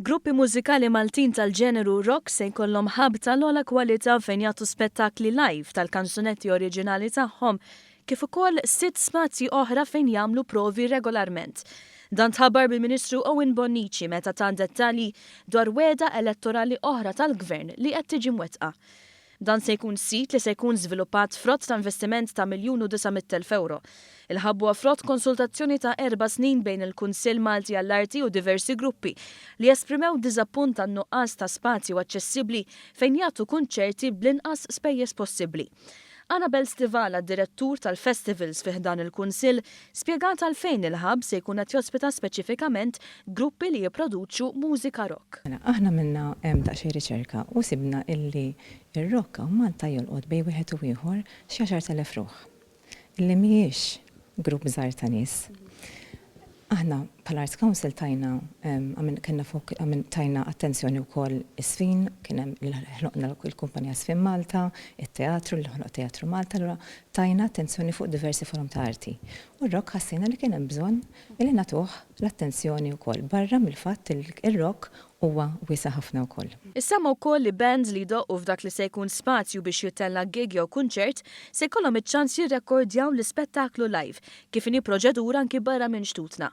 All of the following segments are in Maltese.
Gruppi mużikali Maltin tal-ġeneru rock se jkollhom hub tal-ogħla kwalità fejn jagħtu spettakli live tal-kanzunetti oriġinali tagħhom kif ukoll sitt spazji oħra fejn jagħmlu provi regolarment. Dan tħabbar mill-Ministru Owen Bonnici meta ta dettalji dwar wegħda elettorali oħra tal-Gvern li qed tiġi mwettqa. Dan se jkun sit li se jkun żviluppat frott ta' investiment ta' €1,900,000. Il-hub huwa frott konsultazzjoni ta' 4 snin bejn il-Kunsill Malti għall-Arti u diversi gruppi li esprimew diżappunt tan-nuqqas ta' spazju aċċessibbli fejn jagħtu kunċerti bl-inqas spejjeż possibbli. Annabel Stivala, direttur tal-festivals fi ħdan il-Kunsill, spjegat għalfejn il-hub se jkun qed jospita speċifikament gruppi li jipproduċu mużika rock. Mela, aħna għamilna daqsxejn riċerka u sibna illi ir-rock hawn Malta jolqot bejn wieħed u ieħor xi 10,000 ruħ. Illi mhijiex grupp żgħir ta' nies. Aħna bħala Arts Council tajna kellna fuq tajna attenzjoni wkoll is-żfin, kien hemm ħloqna l-kumpanija Żfin Malta, it-teatru li ħloq Teatru Malta, allura tajna attenzjoni fuq diversi forom ta' arti. U r-rock ħassejna li kien hemm bżonn li nagħtuh l-attenzjoni wkoll barra mill-fatt li r-rock huwa wiesa' ħafna wkoll. Issemma wkoll li bands li jdoqqu f'dak li se jkun spazju biex jittella' gig jew kunċert se jkollhom iċ-ċans jirrekordjaw l-ispettaklu live kif inhi proċedura anki barra minn xtutna.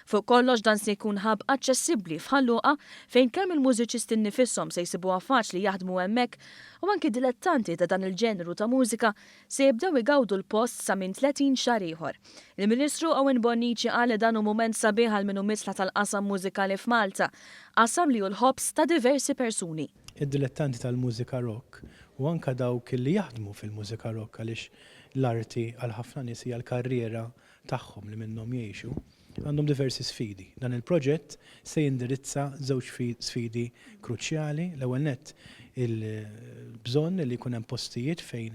Fuq kollox, dan se jkun hub aċċessibbli f'Ħal Luqa fejn kemm il-mużiċisti nnifishom se jsibuha faċli jaħdmu hemmhekk u anki dilettanti ta' dan il-ġeneru ta' mużika se jibdew igawdu l-post sa minn 30 xahar ieħor. Il-Ministru Owen Bonnici qal li dan hu mument sabiħ għal min hu midħla tal-qasam mużikali f'Malta, qasam li hu l-ħobż ta' diversi persuni. Id-dilettanti tal-mużika rock u anka dawk li jaħdmu fil-mużika rock, għaliex l-arti għal ħafna nies hija l-karriera tagħhom li minnhom jgħixu, għandhom diversi sfidi. Dan il-proġett se jindirizza żewġ sfidi kruċjali. L-ewwel nett, il-bżonn li jkun hemm postijiet fejn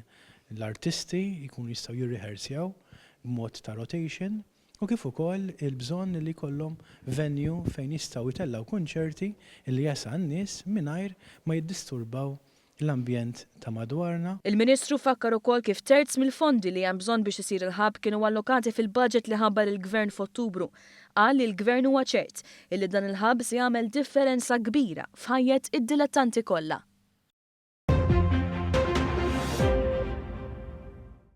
l-artisti jkunu jistgħu jirriħersjaw b'mod ta' rotation u kif ukoll il-bżonn li jkollhom venue fejn jistgħu jtellgħu kunċerti li jesa' n-nies mingħajr ma jiddisturbaw l-ambjent ta' madwarna. Il-Ministru fakkar ukoll kif terz mill-fondi li hemm bżonn biex isir il-hub kienu allokati fil-budget li ħabbar il-Gvern f'Ottubru. Qal li l-Gvern huwa ċert illi dan il-hub se jagħmel differenza kbira f'ħajjet id-dilettanti kollha.